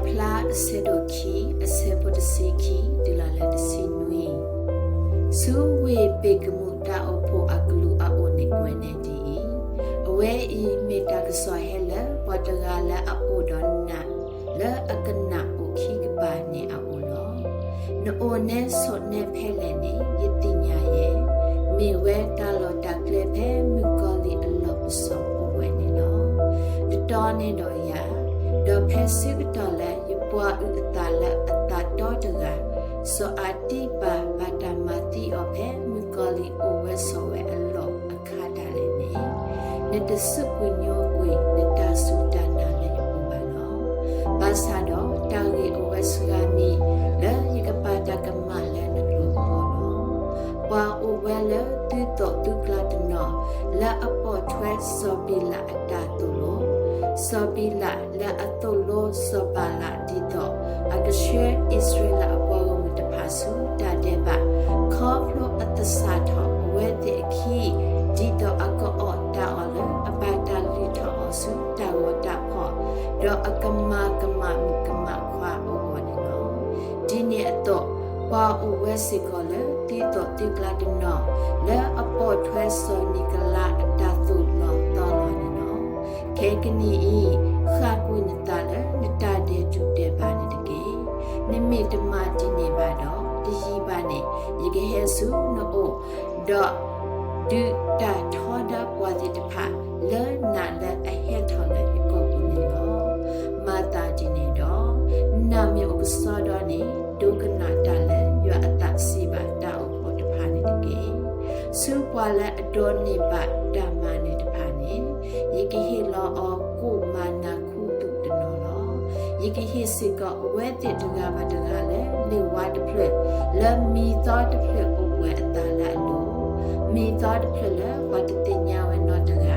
ဖျါအဆၢဒိၣ်ခံ အဆၢဖိတဆံခံတုၤလီၤလၢတဆံနွံ, ဆူဝ့ၢ်ပ့ၤကမူးတၢ်အိၣ်ဖှိၣ်အကလူးအအိၣ်န့ၣ်ကွဲးန့ၣ်ဒ်အံၤ, အဝဲအံၤမ့ၢ်တၢ်ကစီၣ်ဟဲလၢပှၤတဂၤလၢအအိၣ်ဒီးနး လၢအကနၣ်အိၣ်ခံကပၤန့ၣ်အအိၣ်လီၤ. နအိၣ်နဲဆိးနဲဖဲလဲၣ်န့ၣ် ယသ့ၣ်ညါယဲ, မ့ၢ်ဝဲတၢ်လီၢ်တၢ်ကျဲဖဲမုၣ်ကီၤလံၢ်အလီၢ်ပစိာ်အိၣ်ဝဲန့ၣ်လီၤ. တတီန့ၢ်ဒီးယၤ, ဒီးဖဲဆၢကတီၢ်လၢယပှၤအုၣ်အသးလၢအသးတီတဂၤ, စီၤအၤတံးပၤဘၣ်တၢ်မၤသံအီၤဖဲမုၣ်ကီၤလံၢ်အိၣ်ဝဲဆိးဝဲအလီၢ်အခါဒၣ်လဲာ်န့ၣ်, နတစူးကွံာ်ညိကွံာ်နတၢ်စူၢ်တၢ်နာ်လၢယပူၤဘၣ်လီၤ. ဘၣ်ဆၣ်ဒီးတၢ်ဂ့ၢ်အိၣ်ဝဲစှၤမံၤ လၢယကပာ်တၢ်ကမၣ်လၢနလိၤအဂီၢ်လီၤ. ပှၤအိၣ်ဝဲလၢသုသီၣ်သုကျါတနီၤ လၢအပိာ်ထွဲစီၤဘံလးအတၢ်သိၣ်လိ, စီၤဘံလးလၢအသိၣ်လိစီၤဘၤလးဒ်သိး အကဆှၢအံၣ်စရ့လးအပှၤဂီၢ်မုၢ်တဖၣ်ဆူတၢ်ဒဲးဘး, ခီဖျိအသဆၣ်ထီၣ်အဝဲသ့ၣ်အခံ, ဒ်သိးအကအီၣ်တၢ်အီၣ်လၢအဘၣ်တၢ်လုၢ်ထီၣ်အီၤဆူတၢ်ဂီၤတၢ်ဖီၣ်, ဒီးအကမၤကမၣ်မုၣ်ကမၣ်ခွါအဂီၢ်န့ၣ်လီၤ. ဒ်န့ၣ်အသိး, ပှၤအိၣ်ဝဲစ့ၢ်ကီးလၢသုသီၣ်သုကျါတနီၤ လၢအပိာ်ထွဲစီၤနံၤကလါအတၢ်သိၣ်လီၤသီလီၤန့ၣ်လီၤ. ခဲကနံၣ်အံၤ, ဃၣ်ကွံာ်နသးလၢနတၢ်ဒဲးတူၢ်ဒဲးဘးန့ၣ်တက့ၢ်. နမ့ၢ်တမၤဒ်န့ၣ်ဘၣ်ဒီး, တယံာ်ဘၣ်န့ၣ် ယကဟဲဆူနအိၣ်, ဒီးဒုးတၢ်ထီဒါပှၤသ့ၣ်တဖၣ်လၢနးလၢအဟဲထီၣ်လၢယကိာ်ပူၤန့ၣ်လီၤ. မၤသးဒ်န့ၣ်ဒီး, နမ့ၢ်အိၣ်ကစီဒီန့ၣ် ဒိကနၣ်တၢ်လၢယွၤအသးစံးဘၣ်တၢ်အိၣ်ဖှိၣ်တဖၣ်န့ၣ်တက့ၢ်. ဆူပှၤလၢအဒိးန့ၢ်ဘၣ်တၢ်မၤနၢၤတဖၣ်န့ၣ်, ယကဟ့ၣ်လီၤအီၤကိၣ်မၤနၤခူသူၣ်တနီၤလီၤ. ယကဟ့ၣ်စ့ၢ်ကီးအဝဲသ့ၣ်တဂၤဘၣ်တဂၤလၢလ့ၣ်ဝါတဖျၢၣ်, လၢမံၤသီတဖျၢၣ်အိၣ်ပှဲၤအသးလၢအလိၤ, မံၤသီတဖျၢၣ်လၢပှၤတသ့ၣ်ညါဝဲနီတဂၤ,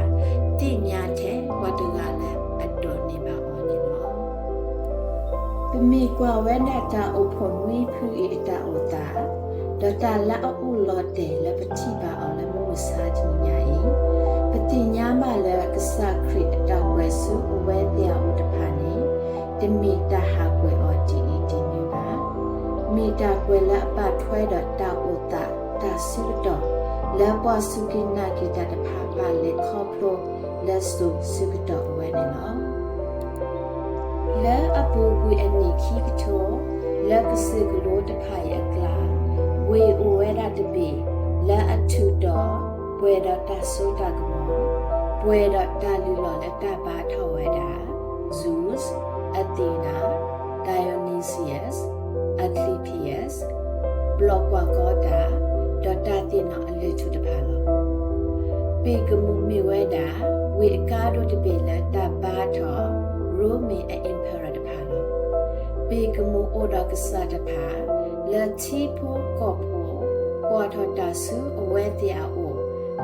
သ့ၣ်ညါထဲပှၤတဂၤလၢအဒိးန့ၢ်ဘၣ်အီၤန့ၣ်လီၤ. ပမ့ၢ်ကွၢ်ဝဲဒၣ်တၢ်အိၣ်ဖှိၣ်နွံဖုအံၤအတၢ်အိၣ်သး, ဒီးတၢ်လၢအအိၣ်လီၤတဲာ်လၢပထံၣ်ဘၣ်အီၤလၢမုၢ်မဆါတနံၤညါအံၤ, ပသ့ၣ်ညါဘၣ်လၢကစၢ်ခရံာ်အတၢ်ကွဲးဆူအဝဲသ့ၣ်အအိၣ်တဖၣ်န့ၣ်, တမ့ၢ်တၢ်ဟးကွဲးအီၤဒ်အံၤဒ်နုၤဘၣ်. မ့ၢ်တၢ်ကွဲးလၢအဘၣ်ထွဲဒီးတၢ်အိၣ်သးတၢ်ဆၢကတီၢ်, လၢပှၤစူၢ်က့ၤနာ်က့ၤတၢ်တဖၣ်ဘၣ်လဲၤခီဖျိလၢစိၤဆၢကတီၢ်အဝဲန့ၣ်လီၤ. လၢအပူၤကွံာ်အနံၣ်ခံကထိ, လၢကစၢၢ်ကလိတဖၣ်အံၤအကျါ, ဝ့ၢ်အိၣ်ဝဲဒၣ်တဘ့ၣ်, လၢအထူးတီၤ, ပှဲၤဒီးတၢ်စိတၢ်ကမီၤ, ပှဲၤဒီးတၢ်လုၢ်လီၢ်လၢတၢ်ဘါထီၣ်ဝဲဒၣ်, Zeus, Athena, Dionysius, Asclepius, ဘျီၣ်ကွၢ်ကီတၢ်, ဒီးတၢ်သ့ၣ်နီၣ်အလုၢ်ထူၣ်တဖၣ်လီၤ. ပ့ၢ်ကမူးမ့ၢ်ဝဲဒၣ်, ဝ့ၢ်အကါဒိၣ်တဘ့ၣ်လၢတၢ်ဘါထီၣ်, ရိမ့ၤအ emperor တဖၣ်လီၤ. ပ့ၢ်ကမူးအိၣ်ဒီးကစၢ်တဖၣ်, လၢထံဖိကီၢ်ဖိ, ကွၢ်ထီၣ်တၢ်ဆူအဝဲသ့ၣ်အအိၣ်,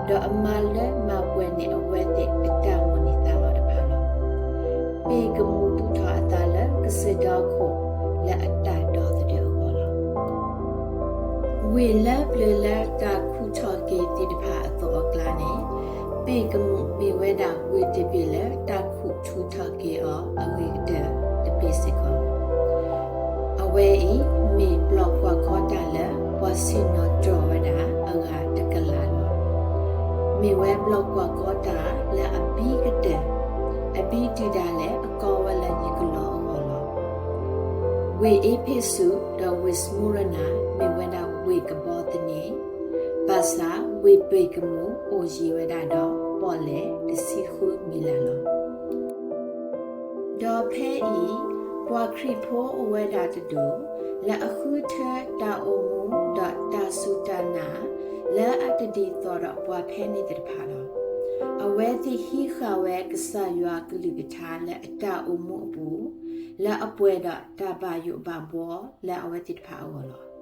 ဒီးအမၤလၢမၤပှဲၤန့ၢ်အဝဲသ့ၣ်အတၢ်မိၣ်န့ၢ်သးလီတဖၣ်လီၤ. ပ့ၢ်ကမူးသူၣ်ထီၣ်အသးလၢကစၢၢ်ဒီခိၣ်လၢအတၢ်ဒီသဒၢအဂီၢ်လီၤ. ဝ့ၢ်လၢပျၢၤလၢတၢ်ခူၣ်ထီၣ်က့ၤသ့ၣ်တဖၣ်အသိးအကျါန့ၣ်, ပ့ၢ်ကမူးမ့ၢ်ဝဲဒၣ်ဝ့ၢ်တဘ့ၣ်လၢတၢ်ခူၣ်ထူၣ်ထီၣ်က့ၤအီၤအဂ့ၤကတၢၢ်တဘ့ၣ်စ့ၢ်ကီးလီၤ. အဝဲအံၤမ့ၢ်ဘျီၣ်ကွၢ်ကီတၢ်လၢပှၤဆ့ၣ်နီၤတြီၤဝဲဒၣ်အဂၤတကလးလီၤ. မ့ၢ်ဝဲဘျီၣ်ကွၢ်ကီတၢ်လၢအဘံကတၢၢ်, အဘံတုၤဒၣ်လဲာ်အကီဝဲလၢယကလီၤအဂီၢ်လီၤ. ဝ့ၢ်အ့းဖ့းစူးဒီးဝ့ၢ်စမူရနၤ မ့ၢ်ဝဲဒၣ်ဝ့ၢ်ကဘီသန့, ဘၣ်ဆၣ်ဝ့ၢ်ပ့ၢ်ကမူးအိၣ်ယံၤဝဲဒၣ်ဒီးပီၣ်လဲၣ်တဆံဃုမံၤလၤလီၤ. ဒီးဖဲအံၤ, ပှၤခရံာ်ဖိအိၣ်ဝဲဒၣ်တဒူၣ်, လၢအဃုထၢတၢ်အိၣ်မူဒီးတၢ်စူၢ်တၢ်နာ်, လၢအတဒ်သိးဒီးပှၤဖဲန့ၣ်သ့ၣ်တဖၣ်လီၤ. အဝဲသ့ၣ်ဟံးဃာ်ဝဲကစၢ်ယွၤကလုၢ်ကထါလၢအတၢ်အိၣ်မူအပူၤ, လၢအပှဲၤဒီးတၢ်ဘၣ်ယိၣ်ဘၣ်ဘှီလၢအဝဲသ့ၣ်တဖၣ်အဂီၢ်လီၤ.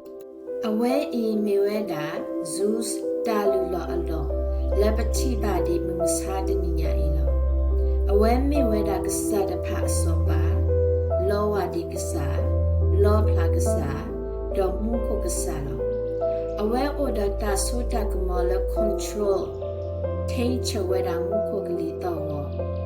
အဝဲအံၤမ့ၢ်ဝဲဒၣ် Zeus တၢ်လုၢ်လီၢ်အလီၢ် လၢပထံၣ်ဘၣ်ဒံးမုၢ်မဆါတနံၤညါအံၤလီၤ. အဝဲမ့ၢ်ဝဲဒၣ်ကစၢ်တဖၣ်အစီၤပၤ, လီဝၢ်ဒံးကစၢ်, လီဖျးကစၢ်, ဒီးမူခိၣ်ကစၢ်လီၤ. အဝဲအိၣ်ဒီးတၢ်စိတၢ်ကမီၤလၢ control, ထိန်းချုပ် ဝဲဒၣ်မူခိၣ်ကလံၤသီၣ်ဂီ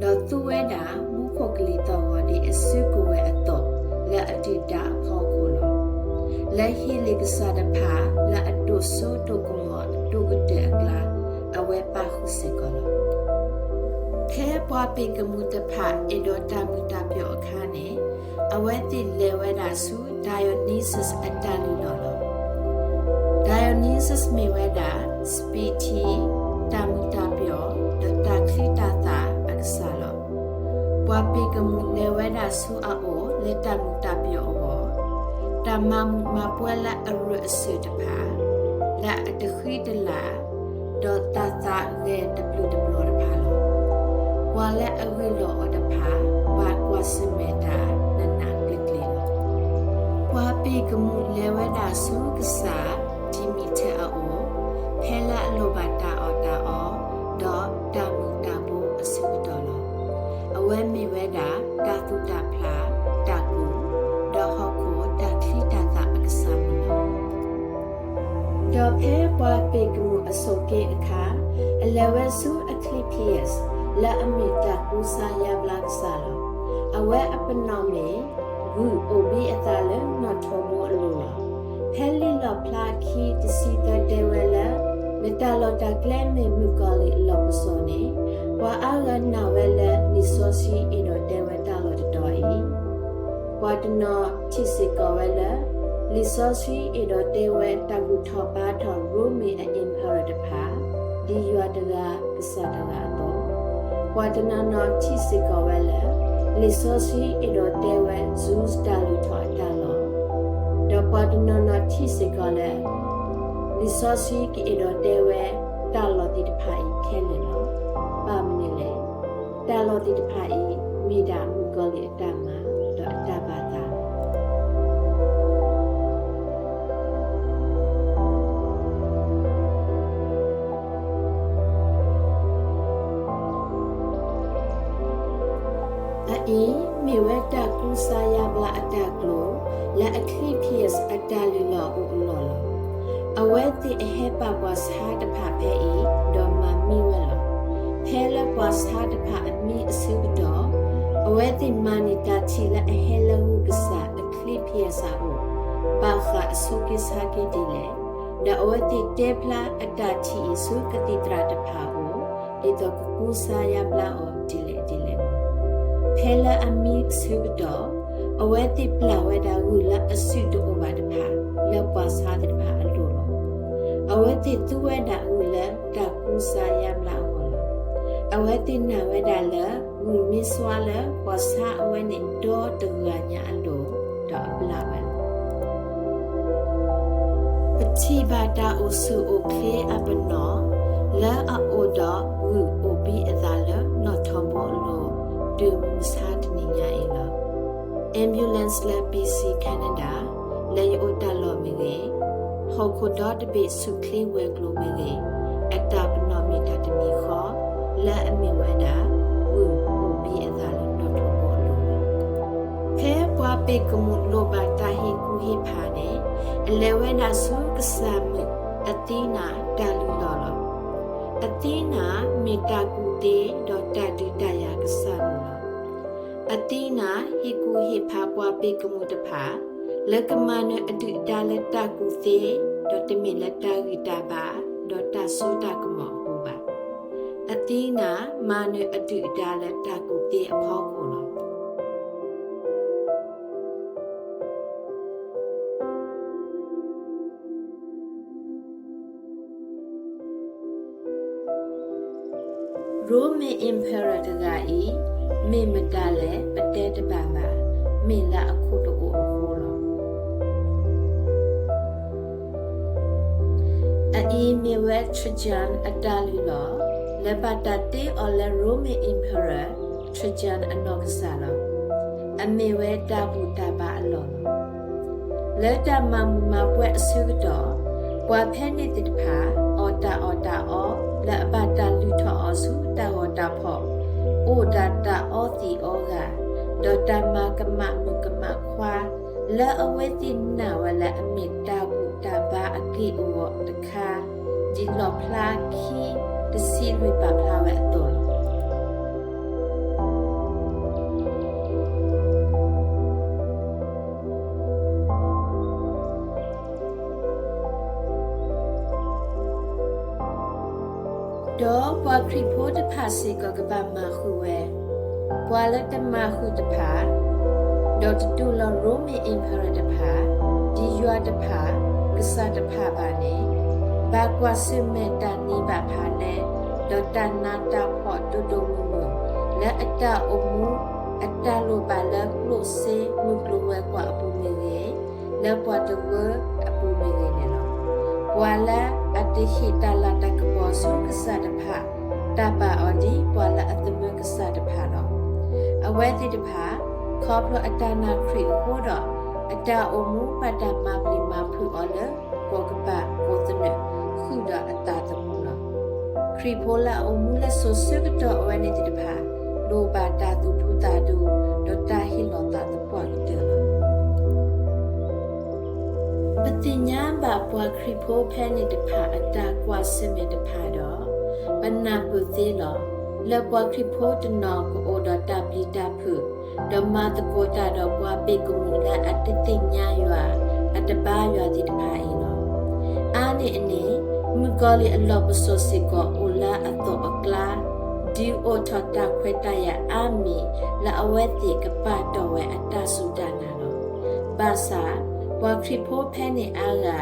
ၤ, ဒီးသူဝဲဒၣ်မူ လၢအမ့ၢ်ခိၣ်ကလံၤသီၣ်ဂီၤဒ်အစုကဝဲၤအသိး လၢအဒုၣ်ဒါအဖီခိၣ်လီၤ. လၢဟံးလံာ်ကစၢ်တဖၣ် လၢအဒိၣ်စိဒိၣ်ကမီၤအဒိၣ်ကတၢၢ်အကျါ အဝဲပာ်ဃုာ်စ့ၢ်ကီးလီၤ. ဖဲပှၤပ့ၤကမူၣ်တဖၣ် အဲၣ်ဒိးတၢ်မုာ်တၢ်ပျီၢ်အခါန့ၣ် အဝဲသ့ၣ်လဲၤဝဲဒၣ်ဆူ Dionysus အတၢ်လုၢ်လီၢ်လီၤ. Dionysus မ့ၢ်ဝဲဒၣ် စပံးထံ, တၢ်မုာ်တၢ်ပျီၢ်, ဒီးတၢ်ချံတၢ်သၣ်အကစၢ်လီၤ. ပှၤပ့ၤကမူၣ်လဲၤဝဲဒၣ်ဆူအအိၣ် လၢတၢ်မုာ်တၢ်ပျီၢ်အဂီၢ်, တၢ်မၤမုာ်မၤပှဲၤလၢအရ့အစၢၤတဖၣ်, လၢအတဃံတလၤ, ဒီးတၢ်သးဂဲၤတဘျုးတဘျီတဖၣ်လီၤ. ပှၤလၢအဂ့ၢ်လီၤအီၤတဖၣ် ဘၣ်ကွၢ်ဆၢၣ်မဲာ်တၢ်နးနးကျ့ကျ့လီၤ. ပှၤပ့ၤကမူၣ်လဲၤဝဲဒၣ်ဆူကစၢ် Demeter အအိၣ်, ဖဲလၢအလိၣ်ဘၣ်တၢ်အီၣ်တၢ်အီ, ဒီးတၢ်မုာ်တၢ်ဘိအဆၢကတီၢ်လီၤ. အဝဲမ့ၢ်ဝဲဒၣ် တၢ်သူၣ်တၢ်ဖျး, တၢ်ကူၣ်, ဒီးဟီၣ်ခိၣ်တၢ်ချံတၢ်သၣ်အကစၢ်မ့ၢ်လီၤ. ဒီးဖဲပှၤပ့ၤကမူၣ်အဆိးက့အခါ, အလဲၤဝဲဆူ Asclepius လၢအမ့ၢ်တၢ်ကူစါယါဘျါကစၢ်လီၤ. အဝဲအပနီၣ်မ့ၢ် ဂုၢ်အိၣ်ဘံအသးလၢနီၣ်ထိးဘိအလိၤလီၤ. ဖဲလံာ်လီၣ်ဖျါခံတဆံသၢတဲဝဲလၢ နတၢ်လီၢ်တၢ်ကျဲမ့ၢ်မုၣ်ကီၤလံၢ်အလီၢ်ပစိာ်န့ၣ်, ပှၤအါဂၤနာ်ဝဲလၢလံာ်စီဆှံအဲၣ်ဒိးတဲဝဲတၢ်လီၢ်တတီၤအံၤ ပှၤတနီၤထံၣ်စ့ၢ်ကီးဝဲလၢ လံာ်စီဆှံအဲၣ်ဒိးတဲဝဲတၢ်ဘူၣ်ထီၣ်ဘါထီၣ်ရိမ့ၤအ emperor တဖၣ်, ဒ်ယွၤတဂၤကစၢ်တဂၤအသိး, ပှၤတနီၤနီၤထံၣ်စ့ၢ်ကီးဝဲလၢ လံာ်စီဆှံအဲၣ်ဒိးတဲဝဲ Zeus တၢ်လုၢ်ထီၣ်အတၢ်လီၢ်, ဒီးပှၤတနီၤနီၤထံၣ်စ့ၢ်ကီးလၢ လံာ်စီဆှံကအဲၣ်ဒိးတဲဝဲ တၢ်လီၢ်သ့ၣ်တဖၣ်အံၤခဲလၢာ်လီၤ. ဘၣ်မနုၤလဲၣ်. တၢ်လီၢ်သ့ၣ်တဖၣ်အံၤ မ့ၢ်ဒၣ်မုၣ်ကီၤလံၢ်အတၢ်မၤ ဒီးအတၢ်ဘၣ်သးလီၤ. အအံၤမ့ၢ်ဝဲတၢ်ကူစါယါဘျါအတၢ်ကျိၤ လၢ Asclepius အတၢ်လုၢ်လီၢ်အိၣ်အလီၢ်လီၤ. အဝဲသ့ၣ်အဟဲပာ်ပှၤဆါတဖၣ်ဖဲအံၤ ဒီးမၤမံဝဲလီၤ. ဖဲလၢပှၤဆါတဖၣ်အမံအဆၢကတီၢ်, အဝဲသ့ၣ်မၤန့ၢ်တၢ်ထံၣ်လၢအဟဲလၢဂုၢ်ကစၢ် Asclepius အအိၣ် ဘၣ်ဃးအဆိးက့ဆါက့ဒ်လဲၣ်, ဒီးအဝဲသ့ၣ်တဲဖျါအတၢ်ထံၣ်အံၤဆူကသံၣ်သရၣ်တဖၣ်အအိၣ် ဒ်သိးကကူစါယါဘျါအီၤဒ်လဲၣ်ဒ်လဲၣ်လီၤ. ဖဲလၢအမံအဆၢကတီၢ်, အဝဲသ့ၣ်ပျၢ်ဝဲဒၣ်ဂုၢ်လၢအစုၣ်တအိၣ်ဘၣ်တဖၣ် လၢပှၤဆါသ့ၣ်တဖၣ်အလိၤလီၤ. အဝဲသ့ၣ်သူဝဲဒၣ်ဂုၢ်လၢတၢ်ကူစါယါဘျါအဂီၢ်လီၤ. အဝဲသ့ၣ်နာ်ဝဲဒၣ်လၢ ဂုၢ်မ့ၢ်ဆှါလၢပှၤဆါအဝဲန့ၣ်ဒီတဂၤညါအလိၤ ဒီးအပျၢ်ဝဲလီၤ. ပထံၣ်ဘၣ်တၢ်အိၣ်ဆူၣ်အိၣ်ချ့အပနီၣ် လၢအအိၣ်ဒီးဂုၢ်အိၣ်ဘံအသးလၢနီၣ်ထိးဘိအလိၤ တုၤမုၢ်မဆါတနံၤညါအံၤလီၤ. Ambulance လၢ B C Canada လၢယအိၣ်တၢ်လီၢ်မ့ၢ်ဂ့ၤ, ဟီၣ်ခိၣ်ဒီတဘ့ၣ်ဆူၣ်ချ့ဝဲၤကျိၤမ့ၢ်ဂ့ၤ, အတၢ်ပနီၣ်မ့ၢ်တၢ်တမံၤဃီ လၢအမ့ၢ်ဝဲဒၣ် ဂုၢ်အိၣ်ဘံအသးလၢနီၣ်ထိးဘိအလိၤလီၤ. ဖဲပှၤပ့ၤကမူၣ်လိၣ်ဘၣ်တၢ်ဟ့ၣ်ကူၣ်ဟ့ၣ်ဖးန့ၣ်, အလဲၤဝဲဒၣ်ဆူကစၢ်မုၣ်အသံနၤတၢ်လုၢ်လီၢ်လီၤ. အသံနၤမ့ၢ်တၢ်ကူၣ်သ့ဒီးတၢ်ဒုးတၢ်ယၤကစၢ်မုၣ်လီၤ. အသံနၤဟ့ၣ်ကူၣ်ဟ့ၣ်ဖးပှၤပ့ၤကမူၣ်တဖၣ် လၢကမၤနၢၤအဒုၣ်အဒါလၢတၢ်ကူၣ်သ့, ဒီးတမ့ၢ်လၢတၢ်ဂံၢ်တၢ်ဘါ, ဒီးတၢ်စိတၢ်ကမီၤအဃိဘၣ်. အသံနၤမၤနၢၤအဒုၣ်အဒါလၢတၢ်ကူၣ်သ့အဖီခိၣ်လီၤ. Roman Emperor တဂၤအံၤ မ့ၢ်မတၤလဲၣ် ပတဲတဘၣ်ဘၣ်, မ့ၢ်လၢအခိၣ်တအိၣ်အဃိလီၤ. အအံၤမ့ၢ်ဝဲ Trajan အတၢ်လုၢ်လီၢ် လၢဘၣ်တၢ်တ့အီၤလၢ Roman Emperor Trajan အနီၢ်ကစၢ်လီၤ. အမ့ၢ်ဝဲတၢ်ဘူၣ်တၢ်ဘါအလီၢ်လီၤ. လၢတၢ်မၤမုာ်မၤပှဲၤအဆၢကတီၢ်, ပှၤဖဲန့ၣ်သ့ၣ်တဖၣ် အီၣ်တၢ်အီၣ်တၢ်အီ လၢအဘၣ်တၢ်လုၢ်ထီၣ်အီၤဆူတၢ်ဂီၤတၢ်ဖီၣ်, အိၣ်ဒၣ်တၢ်အီသံးအီဂၤ, ဒီးတၢ်မၤကမၣ်မုၣ်ကမၣ်ခွါ, လၢအဝဲသ့ၣ်နာ်ဝဲလၢအမ့ၢ်တၢ်ဘူၣ်တၢ်ဘါအက့ၢ်အဂီၤတခါ, ဒ်လီၣ်ဖျါခံတဆံလွံၢ်ပာ်ဖျါဝဲအသိးလီၤ. ဒီးပှၤခရံာ်ဖိတဖၣ်စ့ၢ်ကီးကဘၣ်မၤဃုာ်ဝဲ, ပှၤလၢတမၤဃုာ်တဖၣ်, ဒီးတတူၢ်လိာ်ရိမ့ၤ emperor တဖၣ်, ဒ်ယွၤတဖၣ်, ကစၢ်တဖၣ်ဘၣ်န့ၣ်, ဘၣ်ကွၢ်ဆၢၣ်မဲာ်တၢ်နံၤဘၣ်ဖးလဲ, ဒီးတၢ်နးတၢ်ဖှီၣ်ဒိၣ်ဒိၣ်မုၢ်မုၢ်, လၢအတၢ်အိၣ်မူ အတၢ်လိၣ်ဘၣ်လၢကျိၣ်စ့မုၢ်ကျိၤဝဲၤကွာ်အပူၤမ့ၢ်ဂ့ၤ, လၢပှၤတဝၢအပူၤမ့ၢ်ဂ့ၤန့ၣ်လီၤ. ပှၤလၢအတဟ့ၣ်တၢ်လၤတၢ်ကပီၤဆူကစၢ်တဖၣ်, တၢ်ပာ်အီၤဒ်ပှၤလၢအသမၢကစၢ်တဖၣ်လီၤ. အဝဲသ့ၣ်တဖၣ်, ခီဖျိအတၢ်နာ်ခရံာ်အဃိဒီး, အတၢ်အိၣ်မူဘၣ်တၢ်မၤပျံၤမၤဖုးအီၤလၢ ကိးကပၤကိးသနၢၣ် ဃုာ်ဒီးအသးသမူလီၤ. ခရံာ်ဖိလၢအအိၣ်မူလၢစိၤဆၢကတီၢ်အဝဲန့ၣ်သ့ၣ်တဖၣ်, လိၣ်ဘၣ်တၢ်သူၣ်ဒူသးဒူ, ဒီးတၢ်ဟ့ၣ်လီၤသးသပှၢ်ကတၢၢ်လီၤ. ပသ့ၣ်ညါဘၣ်ပှၤခရံာ်ဖိဖဲန့ၣ်တဖၣ်အတၢ်ကွၢ်ဆၢၣ်မဲာ်တဖၣ်ဒီး, ပနၢ်ပၢၢ်သ့လီၤ, လၢပှၤခရံာ်ဖိတနီၤကအိၣ်ဒီးတၢ်ပျံၤတၢ်ဖုး, ဒီးမၤသကိးတၢ်ဒီးပှၤဘ့ၣ်ကမုၣ်လၢအတသ့ၣ်ညါယွၤ, အတဘါယွၤသ့ၣ်တဖၣ်အံၤလီၤ. အါန့ၢ်အန့ၣ်, မုၣ်ကီၤလံၢ်အလီၢ်ပစိာ်စ့ၢ်ကီးအိၣ်လၢအသိးအကျါ, ဒုးအိၣ်ထီၣ်တၢ်ခွဲးတၢ်ယာ်အါမံၤ လၢအဝဲသ့ၣ်ကပာ်တ့ၢ်ဝဲအတၢ်စူၢ်တၢ်နာ်လီၤ. ဘၣ်ဆၣ်, ပှၤခရံာ်ဖိဖဲန့ၣ်အါဂၤ,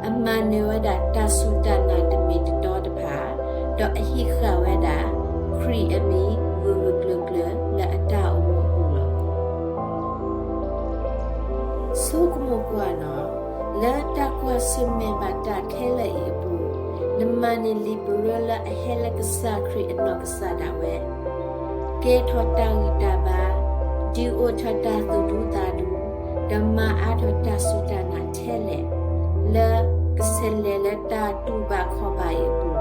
အမၤနၢၤဝဲဒၣ်တၢ်စူၢ်တၢ်နာ်တမ့ၢ်တတီတဖၣ်, ဒီးအဟံးဃာ်ဝဲဒၣ် ခရံာ်အမံၤဂၢၢ်ဂၢၢ်ကျၢၤကျၢၤလၢအတၢ်အိၣ်မူအပူၤလီၤ. ဆိကမိၣ်ကွၢ်နီၤ, လၢတၢ်ကွၢ်ဆၢၣ်မဲာ်ဘၣ်တၢ်ခဲလၢာ်အံၤအပူၤ, နမၤန့ၢ်လံာ်ပရၢလၢအဟဲလၢကစၢ်ခရံာ်အနီၢ်ကစၢ်ဒၣ်ဝဲ, ကဲထီၣ်တၢ်ဂံၢ်တၢ်ဘါ, ဒုးအိၣ်ထီၣ်တၢ်သူၣ်ဒူသးဒူ, ဒီးမၤအါထီၣ်တၢ်စူၢ်တၢ်နာ်ထဲလဲၣ်, လၢကဆဲးလဲၤလၢတၢ်တူၢ်ဘၣ်ခီၣ်ဘၣ်အံၤအပူၤ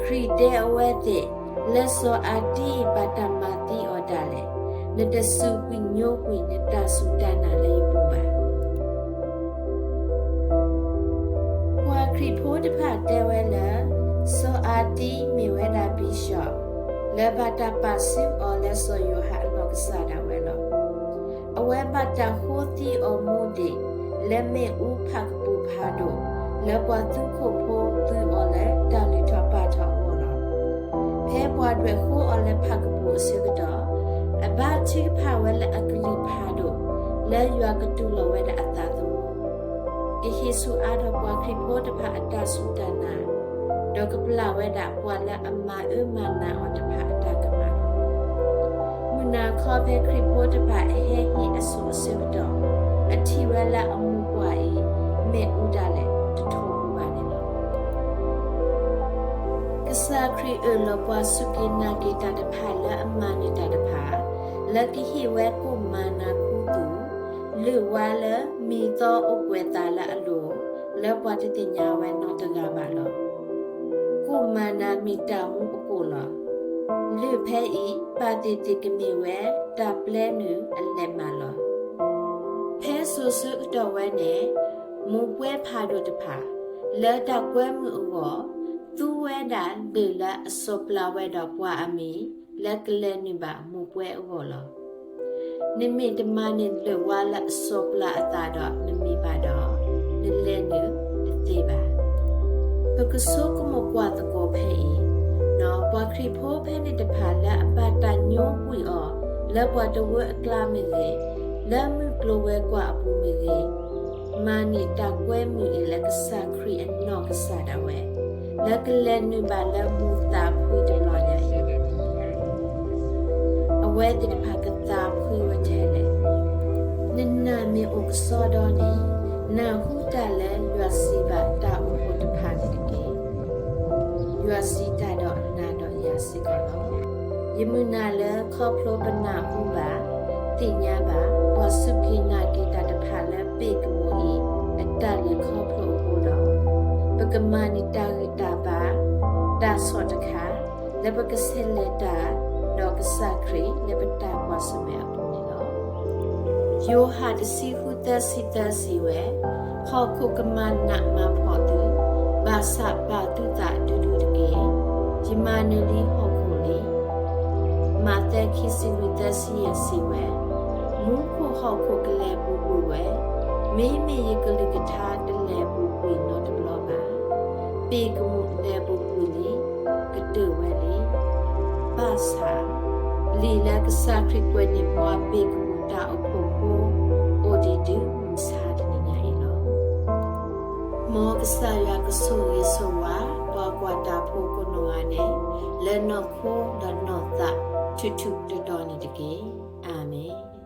ခရံာ်တဲအဝဲသ့ၣ်, လၢစီၤအၤတံဘၣ်တၢ်မၤသံအီၤဒၣ်လဲာ်, နတစူၢ်ကွံာ်ညိကွံာ်နတၢ်စူၢ်တၢ်နာ်လၢယပူၤဘၣ်. ပှၤခရံာ်ဖိတဖၣ်တဲဝဲလၢ စီၤအၤတံမ့ၢ်ဝဲဒၣ် bishop လၢဘၣ်တၢ်ပာ်စုအီၤလၢစီၤယိၤဟၣ်အနီၢ်ကစၢ်ဒၣ်ဝဲလီၤ. အဝဲဘၣ်တၢ်ဃိသံအီၤမူဒံး လၢမ့ၣ်အူဖးကပူၤဖးဒိၣ် လၢပှၤသူခိၣ်ဖိသုးအီၤလၢတၢ်လုၢ်ထီၣ်ပာ်ထီၣ်အဂီၢ်လီၤ. ဖဲပှၤဒွဲၣ်ဃိအီၤလၢဖးကပူၤအဆၢကတီၢ်, အဘါထုကဖၣ်ဝဲလၢအကလုၢ်ဖးဒိၣ် လၢယွၤကတူၢ်လိာ်ဝဲဒၣ်အသးသမူ, ကဟ့ၣ်ဆူၣ်အါထီၣ်ပှၤခရံာ်ဖိတဖၣ်အတၢ်စူၢ်တၢ်နာ်, ဒီးကပျၢ်ဝဲဒၣ်ပှၤလၢအမၤအၢမၤနးအီၤတဖၣ်အတၢ်ကမၣ်လီၤ. မုၢ်နၤခီဖဲခရံာ်ဖိတဖၣ်အဟဲဟံးအစိၣ်အဆၢကတီၢ်, အထံၣ်ဝဲလၢအမိၢ်ပှၢ်အံၤ မ့ၣ်အူဒၣ်လဲာ်တထိးပူၤဘၣ်န့ၣ်လီၤ. ကစၢ်ခရံာ်အၢၣ်လီၤပှၤစူၢ်က့ၤနာ်က့ၤတၢ်တဖၣ်လၢအမၤန့ၢ်တၢ်တဖၣ်, လၢကဟ့ၣ်ဝဲကိၣ်မၤနၤခူသူၣ်, လုၢ်ဝါလၢမံၤသီအိၣ်ကွဲးသးလၢအလိၤ, လၢပှၤတသ့ၣ်ညါဝဲနီတဂၤဘၣ်လီၤ. ကိၣ်မၤနၤမ့ၢ်တၢ်မူအကိၣ်လီၤ. လုၢ်ဖဲအံၤ ပာ်သ့ၣ်သ့ၣ်ကမ့ၢ်ဝဲတၢ်ပျဲနုာ်အလဲၤမးလီၤ. ဖဲစိၤဆၢကတီၢ်ဝဲန့ၣ်, မိၢ်ပှဲၤဖးဒိၣ်တဖၣ် လၢတၢ်ကွဲမုာ်အဂီၢ်, သူဝဲဒၣ်လၢၢ်လၢအစီၤပျၢ်ဝဲဒီးပှၤအမံၤ လၢကလဲၤနုာ်ဘၣ်မိၢ်ပှဲၤအဂီၢ်လီၤ. နမ့ၢ်တမၤန့ၢ်လၢၢ်ဝါလၢအစီၤပျၢ်အသးဒီးနမံၤဘၣ်ဒီး, နလဲၤနုာ်တသ့ဘၣ်. ပကဆိကမိၣ်ကွၢ်သကိးဖဲအံၤ, ပှၤခရံာ်ဖိဖဲန့ၣ်တဖၣ်လၢအဘၣ်တၢ်ညိကွံာ်အီၤ လၢပှၤတဝၢအကျါမ့ၢ်ဂ့ၤ, လၢမုၢ်ကျိၤဝဲၤကွာ်အပူၤမ့ၢ်ဂ့ၤ, မၤန့ၢ်တၢ်ကွဲမုာ်အံၤလၢကစၢ်ခရံာ်အနီၢ်ကစၢ်ဒၣ်ဝဲ, လၢကလဲၤနုာ်ဘၣ်လၢမူၤသးဖှံတဘျီညါအံၤ အဝဲသ့ၣ်တဖၣ်ကသးဖှံဝဲထဲလဲၣ်. နနာ်မ့ၢ်အိၣ်ကစီဒီန့ၣ်, နၢ်ဟူတၢ်လၢယွၤစံးဘၣ်တၢ်အိၣ်ဖှိၣ်တဖၣ်န့ၣ်တက့ၢ်. ယွၤစံးတၢ်ဒီးနၤဒီးယၤစ့ၢ်ကီးလီၤ. ယမုၢ်နၤလၢခီဖျိပနၢ်ဟူဘၣ်, သ့ၣ်ညါဘၣ် ပှၤစူၢ်က့ၤနာ်က့ၤတၢ်တဖၣ်လၢဘ့ၣ်ကမူၤအံၤ အတၢ်လဲၤခီဖျိအဃိဒီး, ပကမၤန့ၢ်တၢ်ဂံၢ်တၢ်ဘါ တၢ်ဆီၣ်တခါ လၢပကဆဲးလဲၤတၢ်ဒီးကစၢ်ခရံာ်လၢပတၢ်ကွၢ်ဆၢၣ်မဲာ်အပူၤန့ၣ်လီၤ. ယိၤဟၣ်တဆံဃုသၢဆံသၢစံးဝဲ, ဟီၣ်ခိၣ်ကမၤနးမၤဖှီၣ်သု, ဘၣ်ဆၣ်ပာ်သုသးဒူဒူတက့ၢ်. ယမၤနၢၤလံဟီၣ်ခိၣ်လံ. မးသဲခံဆံလွံၢ်သၢဆံယဲၢ်စံးဝဲ, မူခိၣ်ဟီၣ်ခိၣ်ကလဲၤပူၤကွံာ်ဝဲ, မ့မ့ၢ်ယကလုၢ်ကထါတလဲၤပူၤကွံာ်နီတဘျီဘၣ်. ဘ့ၣ်ကမူၤ လၢပူၤကွံာ်လံ, ကတၢၢ်ဝဲလံ. ဘၣ်ဆၣ်, လံာ်လၢကစၢ်ခရံာ်ကွဲးန့ၢ်ပှၤဘၣ်ကမူၣ်တၢ်အိၣ်ဖှိၣ်ဖိ, အိၣ်ဒံးတုၤမုၢ်ဆါတနံၤညါအံၤလီၤ. မ်ကစၢ်ယွၤကဆိၣ်ဂ့ၤဆိၣ်ဝါ ပှၤကွၢ်တၢ်ဖိကိးနီၢ်ဂၤဒဲး, လၢနီၢ်ခိဒီးနီၢ်သးထူၣ်ထူၣ်တီၤတီၤန့ၣ်တက့ၢ်. အၤမ့ၣ်.